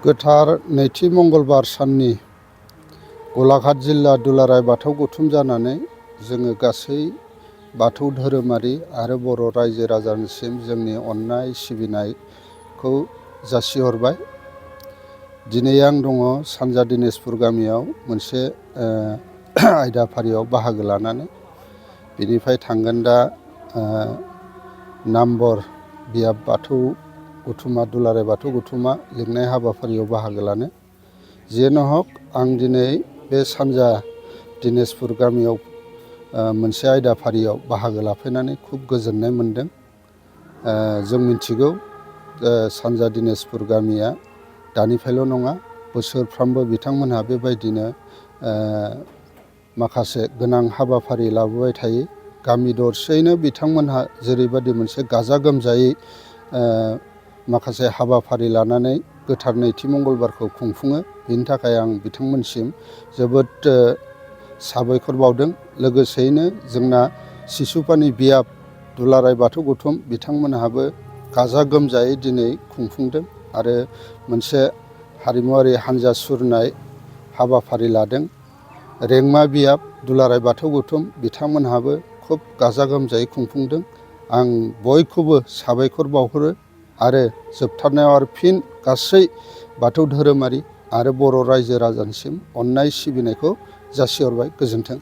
गोथार नैथि मंगलबार साननि गलाघाट जिल्ला दुलाराय बाथौ गौथुम जानानै जोङो गासै बाथौ धोरोमारि आरो बर' रायजो राजानिसिम जोंनि अननाय सिबिनायखौ जासिहरबाय। दिनै आं दङ सानजा दिनेशपुर गामियाव मोनसे आयदाफारियाव बाहागो लानानै। बेनिफ्राय थांगोन दा नामबर बियाब बाथौ गौथुमा दुलाराय बाथौ गौथुमा लिंनाय हाबाफारियाव बाहागो लानो। जेन' हक आं दिनै बे सानजा दिनेशपुर गामियाव मोनसे आयदाफारियाव बाहागो लाफैनानै खुब गोजोननाय मोनदों। जों मिथिगौ सानजा दिनेशपुर गामिया दानिफ्रायल' नङा, बोसोरफ्रामबो बिथांमोनहा बेबायदिनो माखासे गोनां हाबाफारि लाबोबाय थायो। गामि दरसेयैनो बिथांमोनहा जेरैबायदि मोनसे गाजा गोमजायै माखासे हाबाफारि लानानै गोथार नैथि मंगलबारखौ खुंफुङो। बेनि थाखाय आं बिथांमोनसिम जोबोद साबायखर बावदों। लोगोसेयैनो जोंना सिसुपानि बियाब दुलाराय बाथौ गौथुम बिथांमोनहाबो गाजा गोमजायै दिनै खुंफुंदों आरो मोनसे हारिमुवारि हान्जा सुरनाय हाबाफारि लादों। रेंमा बियाब दुलाराय बाथौ गौथुम बिथांमोनहाबो खुब गाजा गोमजायै खुंफुंदों। आं बयखौबो साबायखर बावहरो आरो जोबथारनायाव आरो फिन गासै बाथौ धोरोमारि आरो बर' रायजो राजानिसिम अननाय सिबिनायखौ जासिहरबाय। गोजोन्थों।